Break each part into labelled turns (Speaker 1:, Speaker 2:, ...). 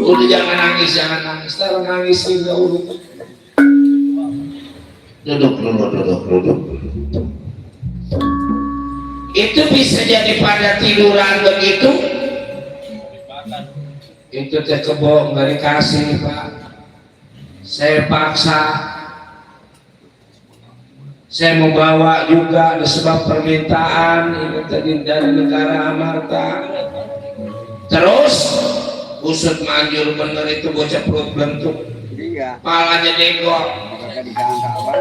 Speaker 1: Udah jangan nangis, Taruh nangis juga urut. Duduk. Itu bisa jadi pada tiduran begitu. Itu teh kebo nggak dikasih Pak. Saya paksa. Saya mau bawa juga ada sebab permintaan ini tadi dari negara Amarta. Terus usut manjur bener itu bocah perut bentuk. Palanya degok.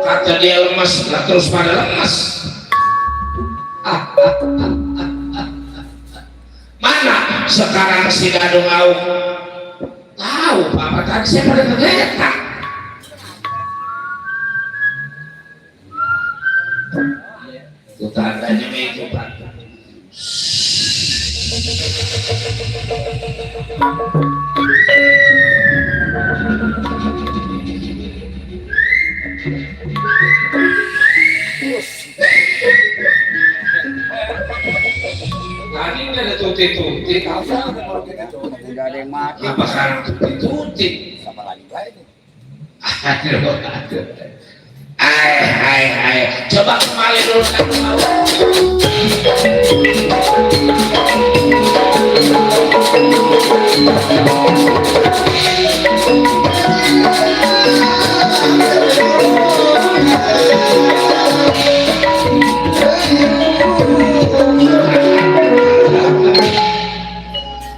Speaker 1: Kata dia lemes, lah terus pada lemes. Mana sekarang si Dadung Aung? Tahu Pak, tadi saya pada kegetak. Itu tandanya itu Pak. Tadi nggak ada tuti-tuti, apa ada yang mati? Apa sekarang tuti-tuti? Apa lagi ini? Aduh. Hai. Coba kembali dulu ke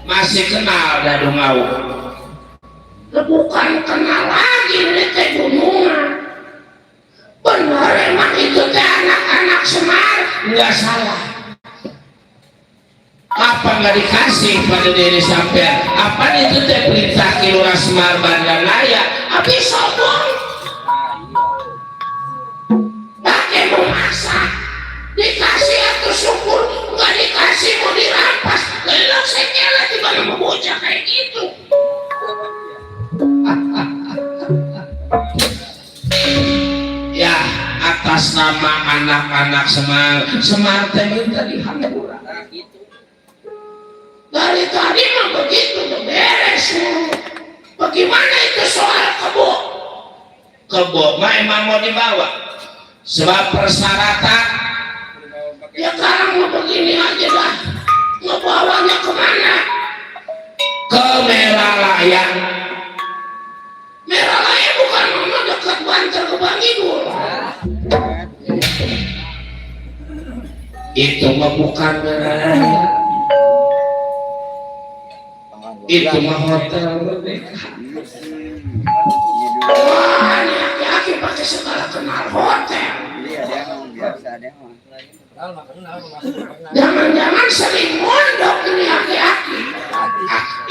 Speaker 1: masih kenal Dadung Aung? Bukan kenal lagi, ini teh gunungan. Benar emang itu teh anak-anak Semar, nggak salah. Apa nggak dikasih pada diri sampean? Apa itu teh perintah Ki Lurah Semar Bandanaya? Habis sombong. Pakai memaksa, dikasih atau syukur, nggak dikasih mau dirampas. Lelah saya kira tiba-tiba mau bocah kayak gitu. Ya atas nama anak-anak Semar teh minta dihampura. Dari tadi mah begitu beres. Bagaimana itu soal kebo mah emang mau dibawa sebab persyaratan ya sekarang mau begini aja dah. Ngebawanya kemana? Ke Meralayan. Meralayan bukan mana dekat Banjar ke Bangidul. Itu mah bukan Meralayan. Itu mah hotel Merdeka. Wah, ini aki-aki pakai segala kenal hotel. Jangan-jangan sering mondok ini aki-aki.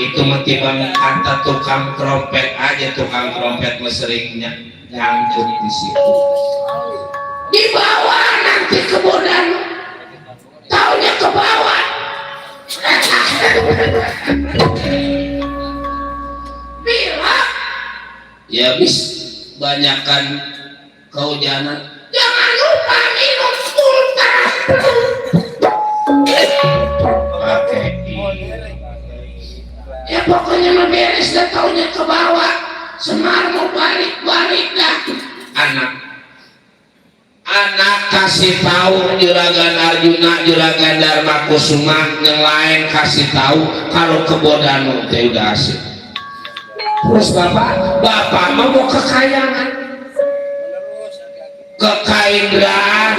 Speaker 1: Itu metiban kata tukang trompet aja, tukang trompet meseringnya nyangkut di situ. Di bawah nanti ke bodan, taunya ke bawah. Bila ya bis banyakan kehujanan. Jangan lupa minum sultan. Pakai ya pokoknya mah beres dah, taunya ke bawah. Semar mau balik dah. Anak kasih tahu Juragan Arjuna, Juragan Dharma Kusuma, yang lain kasih tahu kalau kebodan teh udah asik. Terus bapak mau kekayangan, kekaindraan,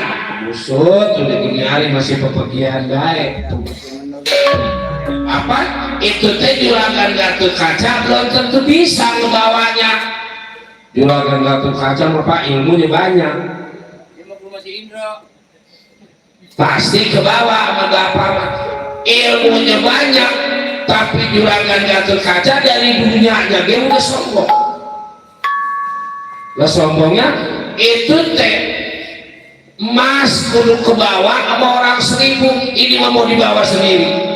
Speaker 1: busut udah gini hari masih pepegian gaek. Apa itu teh Juragan Gatot Kaca belum tentu bisa membawanya. Juragan Gatot Kaca bapak ilmunya banyak. Pasti ke bawah sama bapak, ilmunya banyak, tapi Juragan Gatot Kaca dari dunianya dia udah sombong. Lah sombongnya itu teh emas kudu ke bawah sama orang 1000, ini mau dibawa sendiri.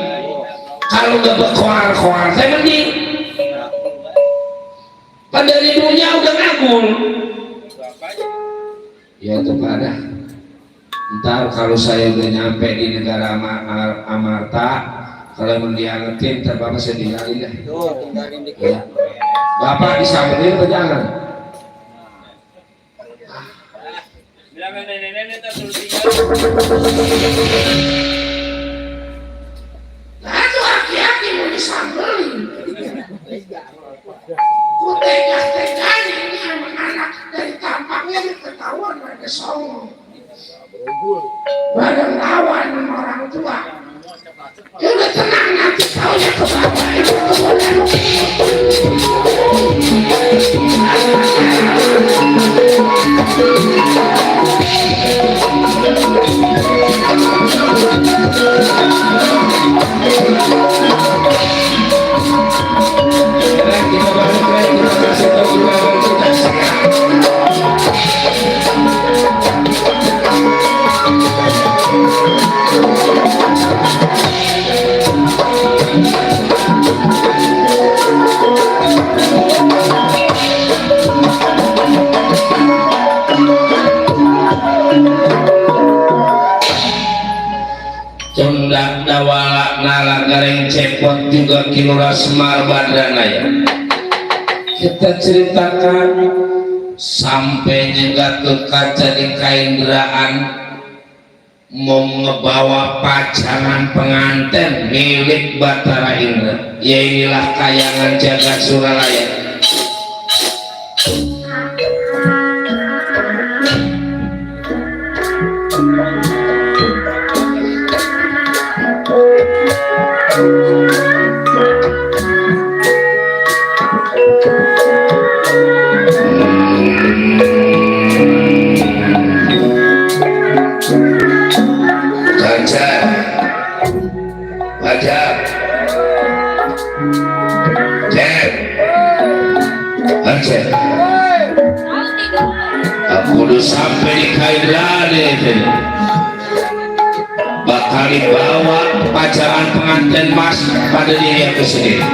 Speaker 1: Kalau nggak berkoar-koar saya mending. Kan dari dunia udah ngagul. Ya itu pada. Ntar kalau saya udah nyampe di negara Amarta, kalau diangetin ntar bapak saya tinggalin deh.
Speaker 2: Tinggalin dikit.
Speaker 1: Ya. Bapak disambungin atau jangan?
Speaker 2: Bilangan nenek-nenek tak suruh tinggal.
Speaker 1: Nah itu aki-aki mau disambungin. Tega-tegaan ini emang anak dari tampaknya ketahuan mereka songong. Badan lawan sama orang tua. Ya udah tenang nanti taunya ke bawah itu kita balik lagi, kita kasih tahu juga kita sekarang. Condak dawala nala gareng cepot juga kilura semar badrana ya. Kita ceritakan sampai juga ke kaca di kainderaan mau ngebawa pacangan pengantin milik Batara Indra. Ya inilah kayangan jagat Suralaya. Aku udah sampai di Kailane bakal dibawa pacaran pengantin mas pada diri aku sendiri.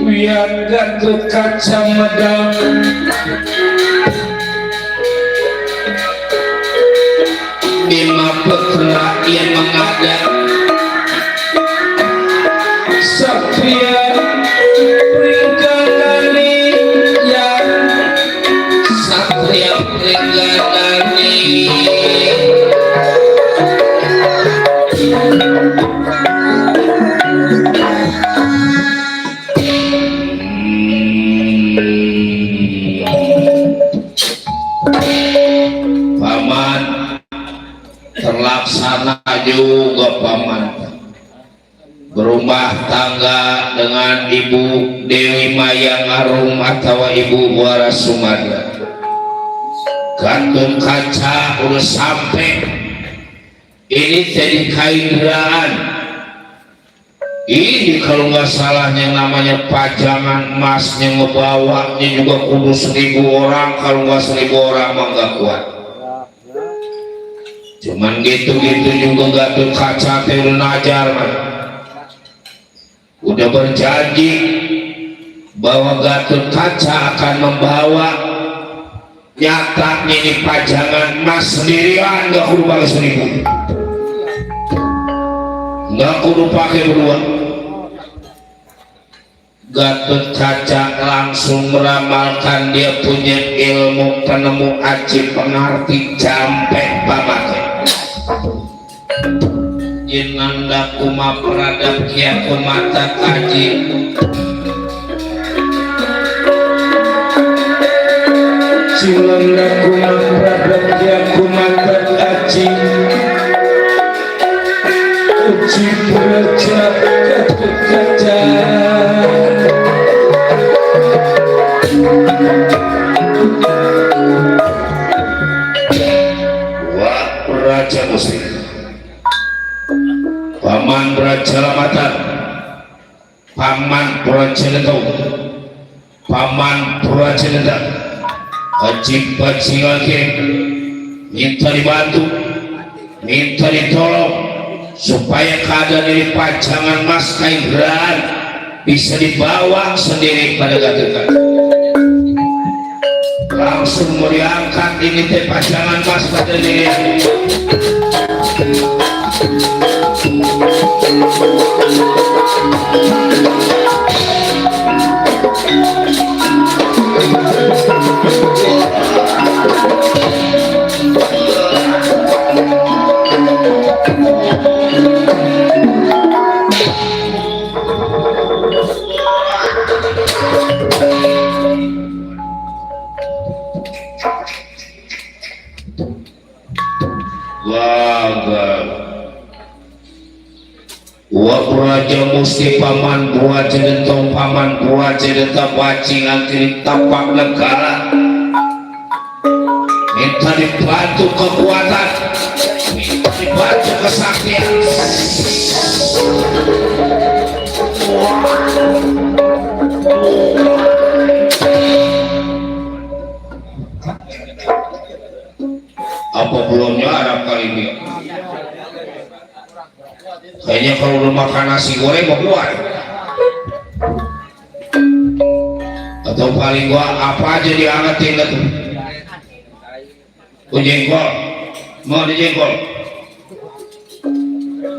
Speaker 1: Wian Gatot Kaca Medang Bima Putra yang mengadap Satria Pringgadani yang Satria Pringgadani Paman terlaksana juga paman berumah tangga dengan Ibu Dewi Mayang Arum atau Ibu Buara Sumada. Gatot Kaca udah sampai ini jadi kainderaan. Ini kalau nggak salah yang namanya pajangan emasnya ngebawanya juga kudu 1000 orang, kalau nggak 1000 orang mah nggak kuat. Cuman gitu-gitu juga Gatot Kaca udah najar man. Udah berjanji bahwa Gatot Kaca akan membawa nyatanya ini pajangan emas sendirian, nggak kudu balas 1000, nggak kudu pakai berdua. Gatot Kaca langsung meramalkan dia punya ilmu penemu aji pengerti jampe pamake Jinanda kuma peradab kia kumata kaji Jinanda kuma peradab kia kumata kaji Uji berjab Gatot Kaca Wah Raja Muslim Paman Raja Lamatan Paman Raja Lentau Paman Raja Lentau Haji Bajingake minta dibantu, minta ditolong supaya keadaan ini pajangan emas kainderaan bisa dibawa sendiri pada Gatot Kaca. Langsung mau diangkat ini teh pajangan emas pada diri. Raja Musti Paman Buat Jedentong Paman Buat Jedentong Bacing Angkiri Tapak Negara minta dibantu kekuatan, minta dibantu kesaktian. Apa belumnya Arab kali ini? Kayaknya kalau udah makan nasi goreng mau keluar. Atau paling gua apa aja diangetin tuh. Jengkol, mau di jengkol?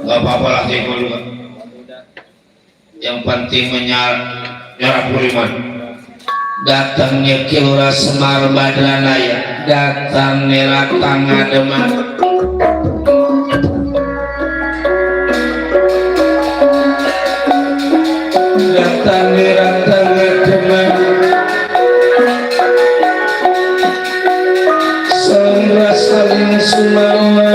Speaker 1: Gak apa-apa lah jengkol juga. Yang penting menyerap buliman. Datangnya Kilura Semar Badranaya, datang Neratang Ademan. Datang Neratang Ademan. Saling sumawa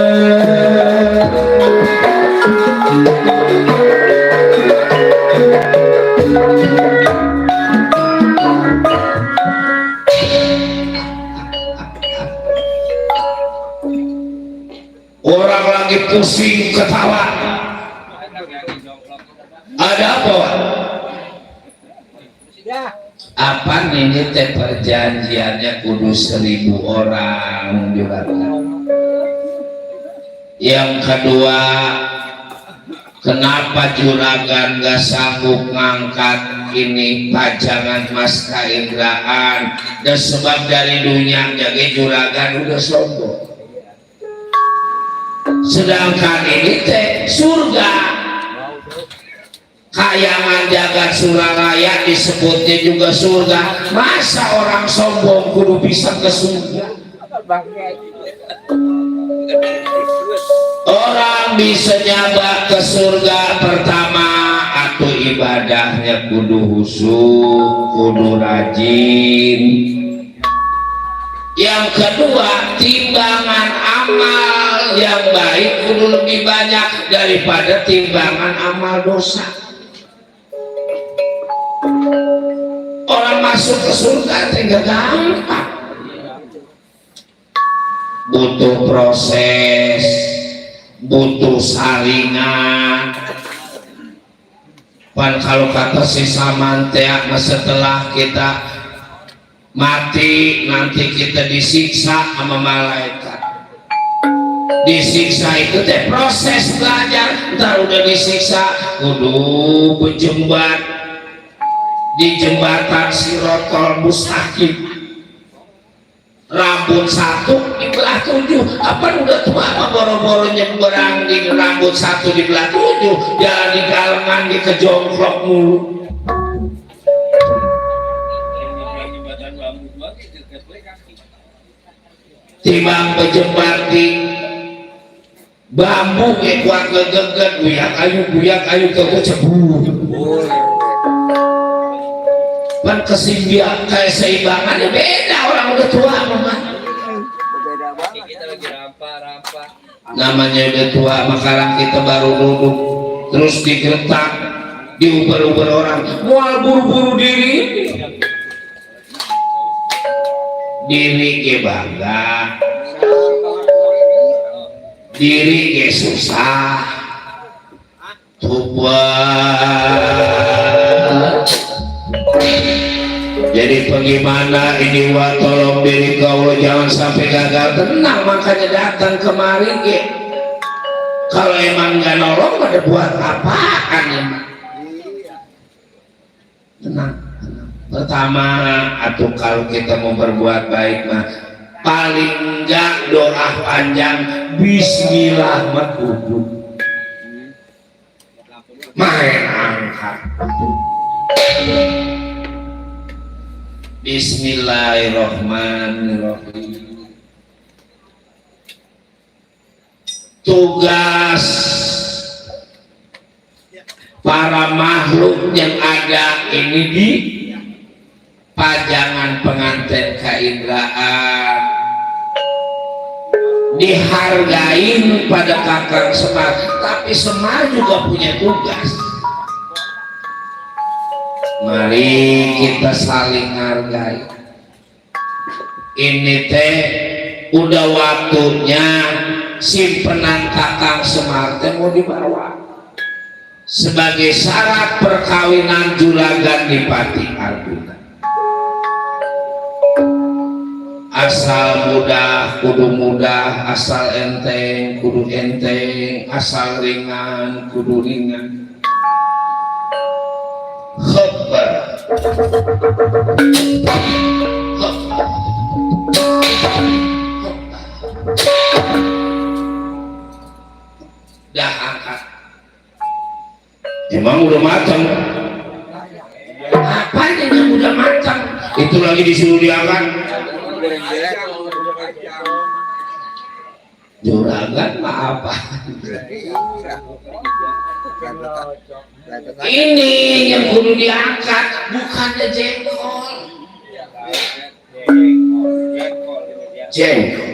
Speaker 1: orang lagi pusing ketawa. Ada apa Wak? Apa ini teh perjanjiannya kudu 1000 orang juga. Yang kedua Kenapa juragan gak sanggup ngangkat ini pajangan mas kaindraan? Dan sebab dari dunia jaga juragan udah sombong. Sedangkan ini teh surga. Kayangan jagat Suralaya disebutnya juga surga. Masa orang sombong kudu bisa ke surga? Orang bisa nyaba ke surga pertama atau ibadahnya kudu khusyuk, kudu rajin. Yang kedua, timbangan amal yang baik kudu lebih banyak daripada timbangan amal dosa. Orang masuk ke surga tinggal gampang, butuh proses, butuh saringan. Pan kalau kata si Samantea, setelah kita mati nanti kita disiksa sama malaikat. Disiksa itu teh proses belajar. Ntar udah disiksa kudu berjembat di jembatan Sirotol Mustaqim, rambut satu dibelah 7. Apa udah tua apa boro-boronya berang di rambut satu dibelah 7, jalan di galengan di kejongklok mulu. Timbang pejembat di bambu kayak kuat geget buyak ayu ke cebu. Kan keseimbangannya beda orang udah tua memang.
Speaker 2: Kita lagi rampa.
Speaker 1: Namanya udah tua, makanan kita baru duduk terus digeretak, diuber-uber orang, mual buru-buru diri ke bangga, diri ke susah, tubuh. Jadi bagaimana ini wa tolong diri kau jangan sampai gagal. Tenang, makanya datang kemari ke. Kalau emang nggak nolong pada buat apaan emang? Tenang. Pertama, atau kalau kita mau berbuat baik mah paling enggak doa panjang Bismillah kudu main angkat. Bismillahirrahmanirrahim. Tugas para makhluk yang ada ini di pajangan pengantin keindraan dihargain pada Kakang Semar, tapi Semar juga punya tugas. Mari kita saling hargai. Ini teh udah waktunya simpenan Kakang Semar teh mau dibawa sebagai syarat perkawinan juragan di Pati Arjuna. Asal mudah kudu mudah, asal enteng kudu enteng, asal ringan kudu ringan. Khabar dah angkat. Emang udah matang? Apanya yang udah matang? Itu lagi disuruh diangkat. Juragan mah apa? Ini yang kudu diangkat, bukannya jengkol. Jengkol.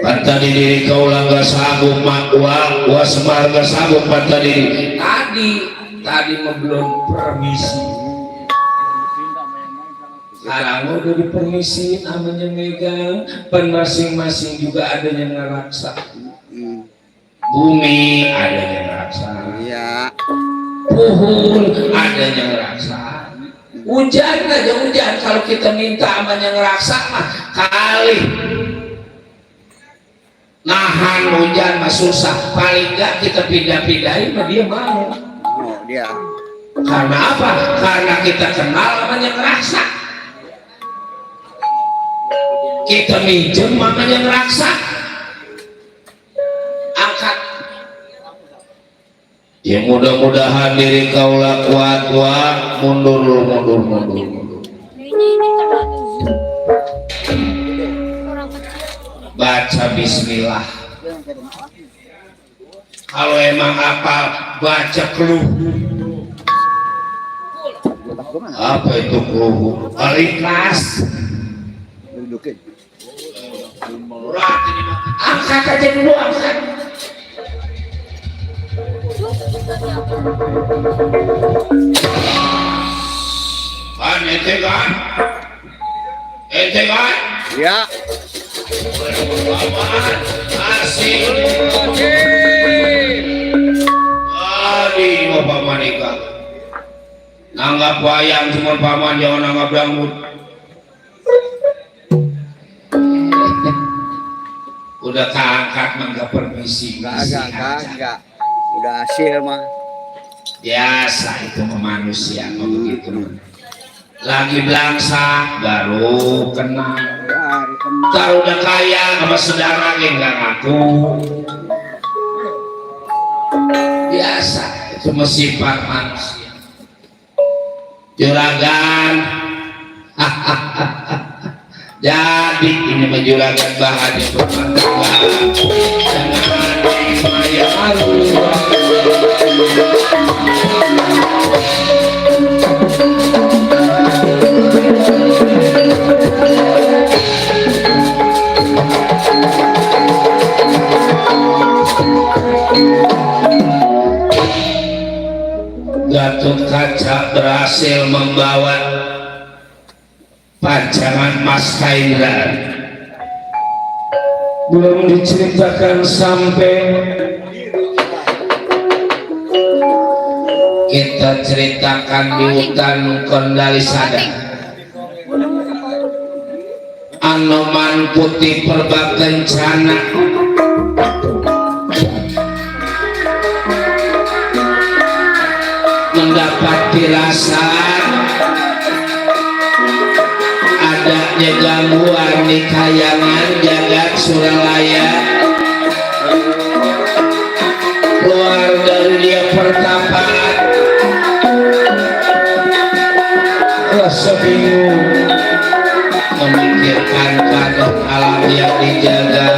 Speaker 1: Panta di diri kau langga sabuk makwa, wa Semar gak sabuk panta diri. Tadi belum permisi. Sekarang udah dipermisiin namanya megang, pen masing-masing juga ada yang ngeraksa. Bumi ada yang ngeraksa. Iya. Pohon ada yang ngeraksa. Hujan aja hujan, kalau kita minta sama yang ngeraksa mah kali. nahan hujan mah susah, paling enggak kita pindah-pindahin mah dia mau.
Speaker 2: Oh, dia.
Speaker 1: Karena apa? Karena kita kenal namanya ngerasa, kita minjem makanya ngerasa. Angkat ya, mudah-mudahan diri kaulah kuat, mundur baca bismillah. Kalau emang apa baca keluh. Apa itu keluh? Al-Ikhlas. Angkat aja dulu, angkat. Ente kan?
Speaker 2: Ya.
Speaker 1: Asik. Adi Bapak Manika. Nanggap wayang cuma paman, jangan nanggap dangdut. Udah keangkat mangga permisi.
Speaker 2: Kagak. Udah hasil mah.
Speaker 1: Biasa itu manusia mah begitu. Lagi belangsa baru kenal. Kalau udah kaya sama saudara nggak ngaku. Biasa itu sifat manusia. Juragan. Jadi ini menjuragan bahagia bermantap. Jangan saya Gatot Kaca berhasil membawa pajangan Mas Kaindra. Belum diceritakan sampai kita ceritakan di hutan Kondalisada. Anoman putih perba kencana mendapat firasat adanya gangguan di kayangan jagat Suralaya. Keluar dari dia pertapaan, rasa bingung memikirkan kadar alam yang dijaga.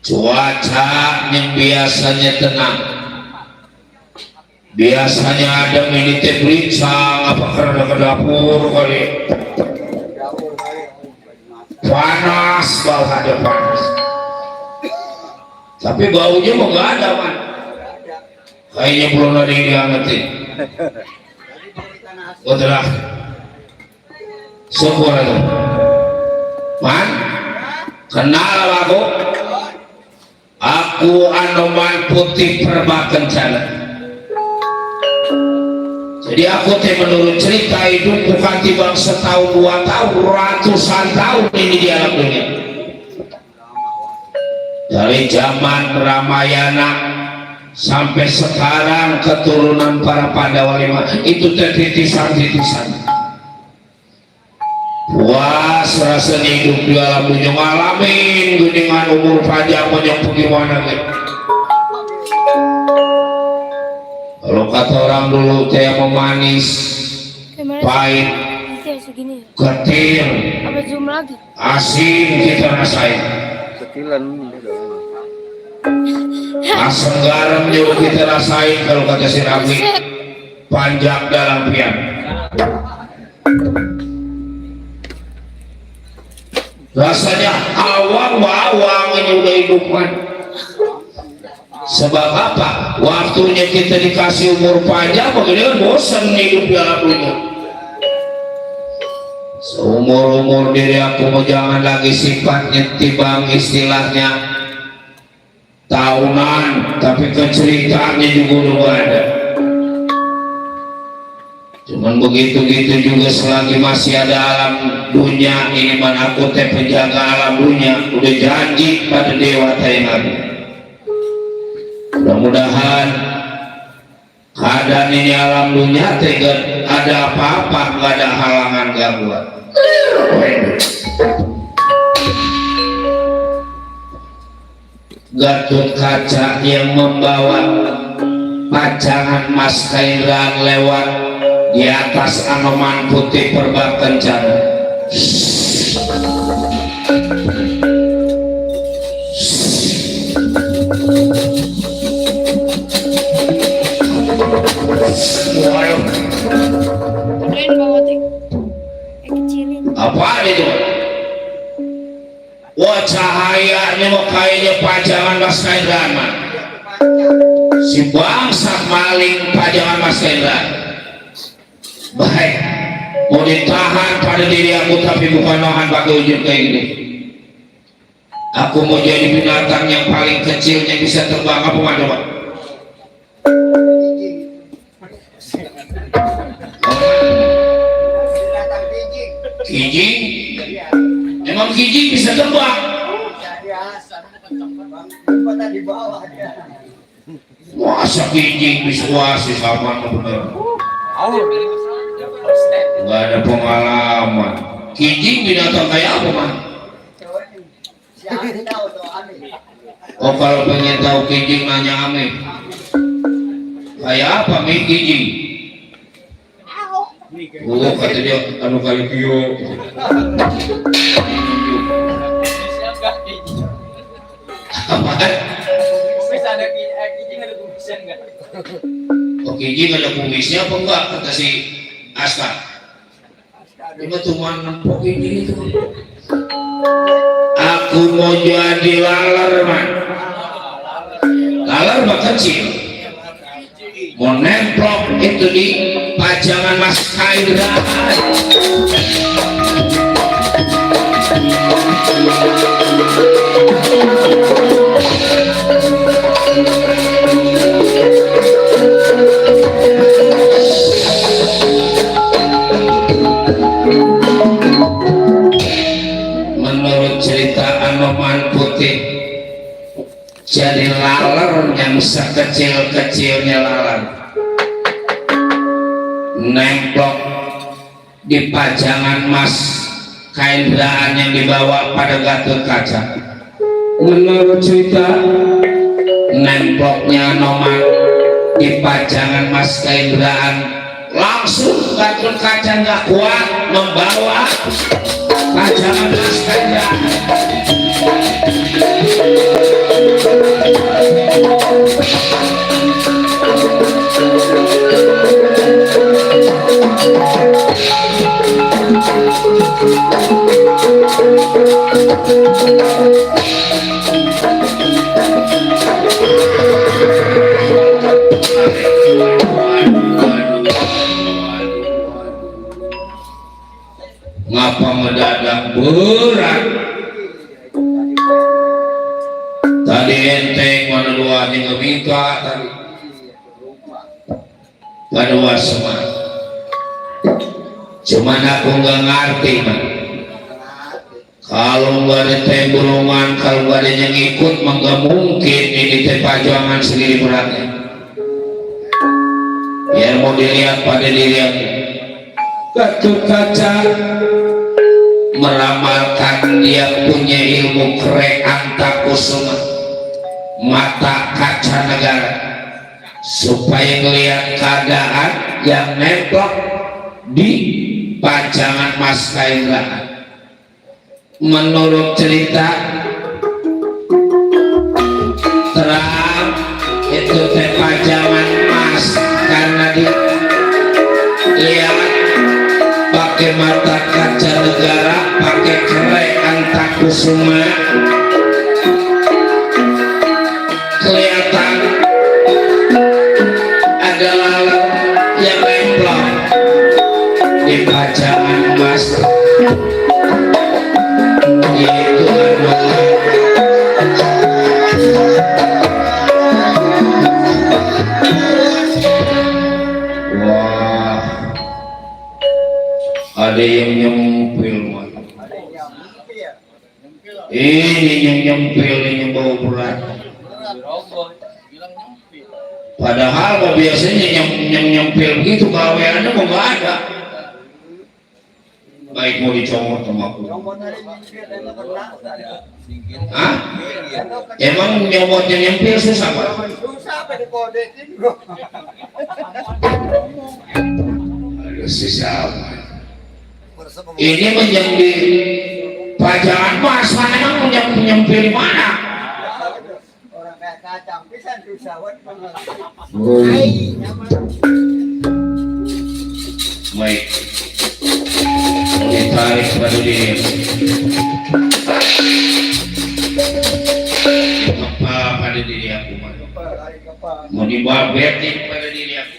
Speaker 1: Cuaca yang biasanya tenang, biasanya ada militer berincang apa karena ke dapur kali panas, bau ada panas, tapi baunya mau gak ada man, kayaknya belum ada yang diangetin. Betul lah, syukur itu man, kenal aku Anoman putih perba kencana. Jadi aku menurut cerita itu bukan tiba setahun 2 tahun, ratusan tahun ini di alam dunia. Dari zaman Ramayana sampai sekarang keturunan para Pandawa 5 itu titisan-titisan. Puas rasanya hidup di alam dunia, ngalamin dengan umur panjang banyak bagaimana gitu. Kalau kata orang dulu teh mau manis, pahit,
Speaker 3: segini.
Speaker 1: Getir,
Speaker 3: Apa zoom lagi?
Speaker 1: asin kita rasain.
Speaker 2: Kecilan.
Speaker 1: Asam garam juga kita rasain kalau kata si Rabi. Panjang dalam pian. Rasanya awang ini udah hidupan. Sebab apa? Waktunya kita dikasih umur panjang, bagaimana bosan hidup dalam dunia. Seumur-umur diri aku mau jangan lagi sifatnya tibang istilahnya tahunan, tapi keceritaannya juga udah ada. Cuman begitu-gitu juga selagi masih ada alam dunia ini, mana aku teh penjaga alam dunia, udah janji pada dewata yang ada. Mudah-mudahan keadaan ini alam dunia teh gak ada apa-apa, gak ada halangan gangguan. Gatot Kaca yang membawa pacangan Mas Kairan lewat di atas Anoman putih Perba Kencana.
Speaker 3: Keren banget ya. Kecilin.
Speaker 1: Apa itu? Wah, cahayanya mau kayaknya pajangan Mas Kairan. Si bangsat maling pajangan Mas Kairan. Baik, mau ditahan pada diri aku tapi bukan nahan pakai ujung kayak gini. Aku mau jadi binatang yang paling kecil yang bisa terbang. Apa mau coba? Kijing? Emang kijing bisa terbang? Masa kijing bisa wasi sama bener? Nggak ada pengalaman. Kijing binatang kayak apa, Mas? Oh, kalau pengen tahu kijing nanya Ame. Kayak apa nih kijing? Oh, kata dia anu kali bio. Apa? Oh, kijing ada kumisnya apa enggak? Kata si Aska. Cuma cuma nempok kijing itu. Aku mau jadi laler, man. Laler mah kecil. Mau nemplok itu di pajangan Mas Kairan. Menurut cerita Anoman Putih, jadi laler yang sekecil-kecilnya laler nemplok di pajangan Mas Kairan yang dibawa pada Gatot Kaca. Menurut cerita, nemploknya Anoman di pajangan Mas Kairan, langsung Gatot Kaca nggak kuat membawa pajangan Mas Kairan. Ngapa mendadak berat? Tadi enteng mana dua tinggal minta tadi. Kedua semua. Cuman aku nggak ngerti, man. Kalau nggak ada tembulungan, kalau nggak ada yang ikut, nggak mungkin ini teh perjuangan sendiri beratnya. Biar mau dilihat pada diri aku. Gatot Kaca meramalkan dia punya ilmu krek antakusuma, mata kaca negara, supaya melihat keadaan yang nemplok di pajangan Mas Kaindra. Menurut cerita terang itu teh pajangan Mas karena dia lihat pakai mata kaca negara, pakai kerai Antakusuma, kelihatan ada lalat yang nempel di pajangan Mas. Itu adalah wah, ada yang nyempil mah. Ini yang nyempil, ini yang bawa berat. Padahal biasanya yang nyempil begitu gaweannya mau nggak ada. Baik mau dicomot sama aku. Hah? Emang nyomotnya nyempil susah Pak?
Speaker 2: Susah apa dikodekin?
Speaker 1: Aduh susah. Ini menjadi pajangan Mas, mana emang nyempil di mana?
Speaker 2: Orang kayak kacang pisan susah banget.
Speaker 1: Baik. Ditarik pada diri. Apa pada diri aku? Mau dibabetin pada diri aku.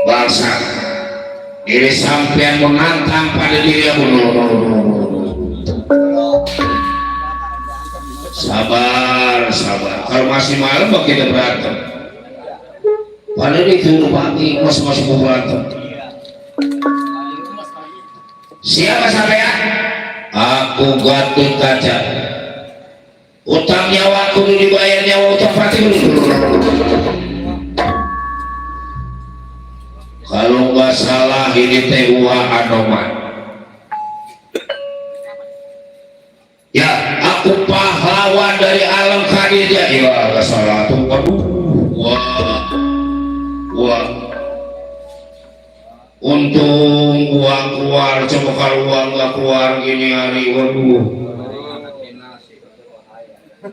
Speaker 1: Bangsa diri sampean menantang pada diri aku. Sabar, sabar. Kalau masih malam kita berantem. Padahal itu pagi masih mau berantem. Siapa sampean? Aku Gatot Kaca. Utang nyawa aku dibayar, nyawa utang mati dulu. Kalau nggak salah ini teh Anoman. Ya, aku pahlawan dari alam Khadijah. Ya, nggak salah tuh. Waduh, wah. Untung uang keluar, coba kalau uang nggak keluar gini hari, waduh.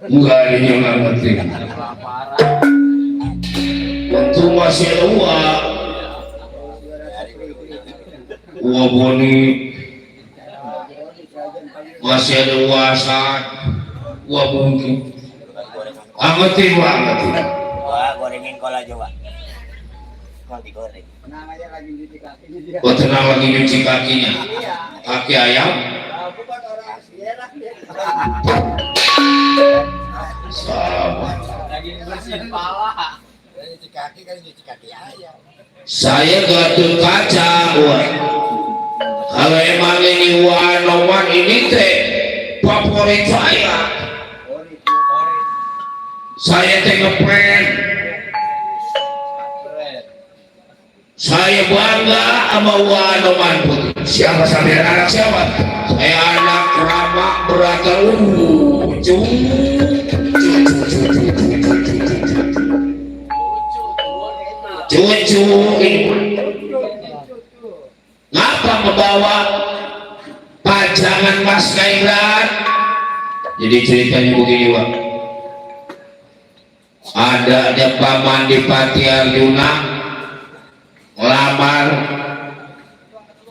Speaker 1: Enggak, ini nggak ngerti. Untung masih ada uang. Uang boni masih ada uasan, uang mungkin. Angetin banget.
Speaker 4: Wah, gorengin kola coba. Kau digoreng.
Speaker 2: Tenang aja lagi cuci kakinya dia.
Speaker 1: Oh, tenang lagi nyuci kakinya. Kaki ayam.
Speaker 2: Bukan orang Sierra dia.
Speaker 1: Sama.
Speaker 4: Lagi bersihin pala. Nyuci kaki kan nyuci kaki ayam.
Speaker 1: Saya Gatot Kaca, wah. Kalau emang ini Anoman ini teh favorit saya teh ngefan. Saya bangga sama Anoman Putri. Siapa sampai anak siapa? Saya anak Rama Berata. Cucu ini ngapa membawa pajangan Mas Kaindra? Jadi ceritanya begini Pak. Ada paman di Pati Arjuna melamar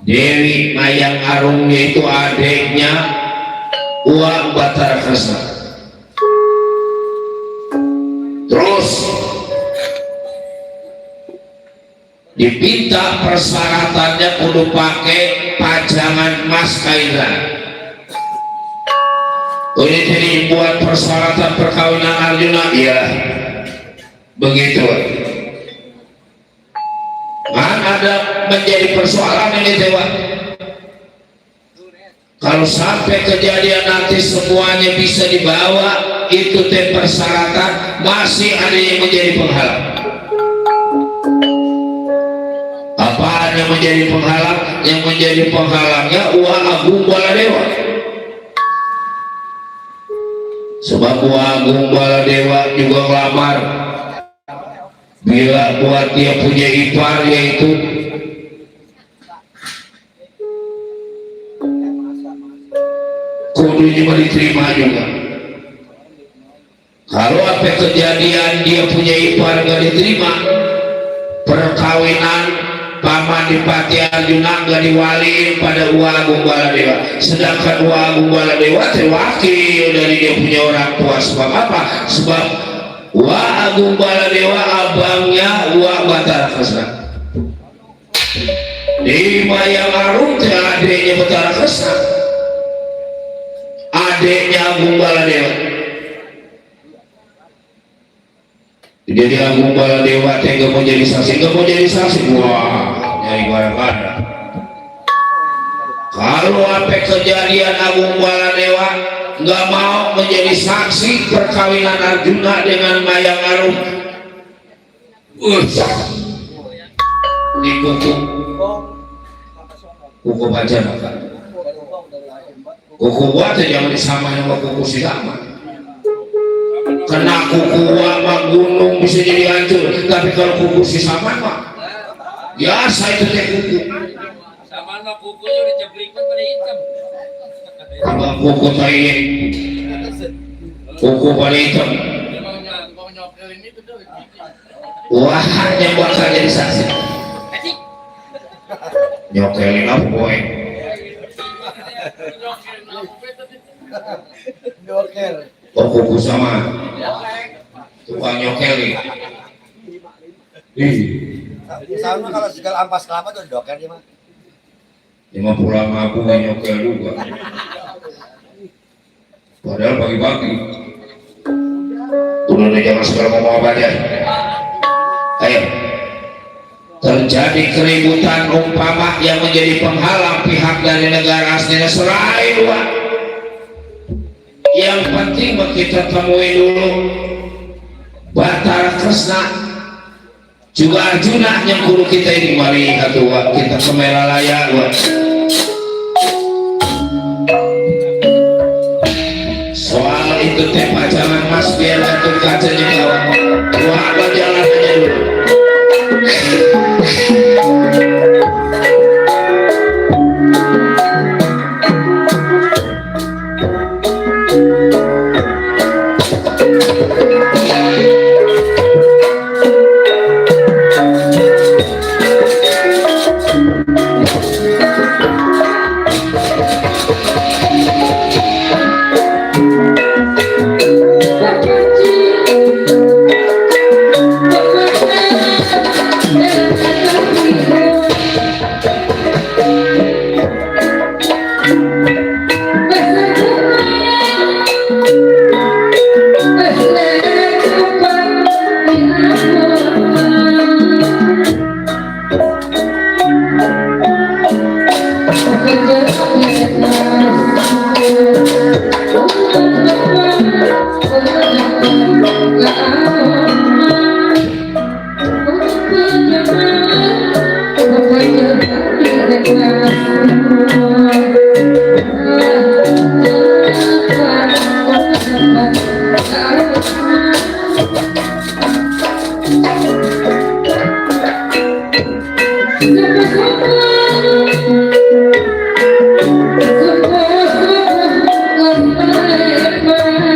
Speaker 1: Dewi Mayang Arung, yaitu adiknya Uang Batara Kresna. Terus dipinta persyaratannya kudu pakai pajangan Mas Kaindra. Udah jadi buat persyaratan perkawinan Arjuna, ya begitu. Kan ada menjadi persoalan ini Dewa. Kalau sampai kejadian nanti semuanya bisa dibawa, itu teh persyaratan, masih ada yang menjadi penghalang. Apaan yang menjadi penghalang? Yang menjadi penghalangnya Uang Agung Baladewa. Sebab Uang Agung Baladewa juga ngelamar Bila buat dia punya ipar yaitu kudunya diterima juga. Kalau apa kejadian dia punya ipar gak diterima, perkawinan paman di Pati Arjuna gak diwaliin pada Uwa Agung Baladewa, sedangkan Uwa Agung Baladewa terwakil dari dia punya orang tua. Sebab apa? Sebab Uwa Agung Baladewa abangnya Uwa Batara Kresna. Di Mayang Arum adiknya Batara Kresna, adiknya Agung Baladewa. Jadi Agung Baladewa nggak mau jadi saksi, wah nyari gara-gara. Kalau apa kejadian Agung Baladewa nggak mau menjadi saksi perkawinan Arjuna dengan Mayang Arum, ini kuku baca maka kuku buat jangan disamain sama kuku si sama. Kena kuku sama gunung bisa jadi hancur, tapi kalau kuku si sama mah biasa itu teh kuku.
Speaker 5: Sama mah kukunya udah jeblikan pada hitam.
Speaker 1: Sama kuku tai, kuku pada hitam.
Speaker 5: Mau nyokelin itu tuh.
Speaker 1: Wah, yang bakal jadi saksi. Nyokelin apa boy?
Speaker 2: Doker.
Speaker 1: Oh kuku sama tukang nyokelin.
Speaker 4: Sama kalau segala ampas kelapa tuh doker dia mah.
Speaker 1: 50 aku gak nyokel juga. Padahal pagi-pagi udah jangan segala ngomong apa aja. Ayo, terjadi keributan umpama yang menjadi penghalang pihak dari negara aslinya selain luar. Yang penting kita temui dulu Batara Kresna juga Arjuna yang guru kita ini. Mari hatua kita ke Melalaya soal itu teh pacaran mas biar untuk kacanya kawan. Wah jalan aja dulu.
Speaker 6: Bye.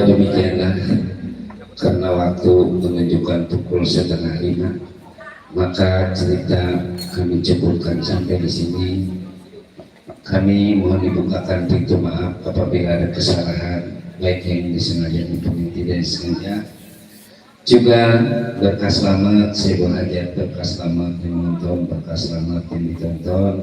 Speaker 1: Demikianlah karena waktu menunjukkan pukul 4:30, maka cerita kami cukupkan sampai di sini. Kami mohon dibukakan pintu maaf apabila ada kesalahan, baik yang disengaja maupun yang tidak disengaja. Juga berkah selamat saya berhajat, berkah selamat yang menonton, berkah selamat yang ditonton.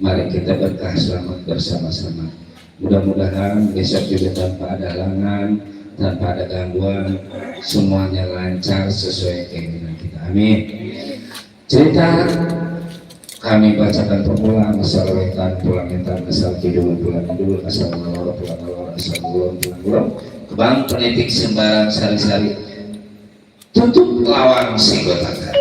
Speaker 1: Mari kita berkah selamat bersama-sama. Mudah-mudahan besok juga tanpa ada halangan, tanpa ada gangguan, semuanya lancar sesuai keinginan kita. Amin. Cerita kami bacakan permulaan, asal wetan pulang entan, asal kidul pulang kidul, asal ngalor pulang ngalor, asal ngulon pulang ngulon. Kebang penitik sembarang sari-sari, tutup lawang singgotakan.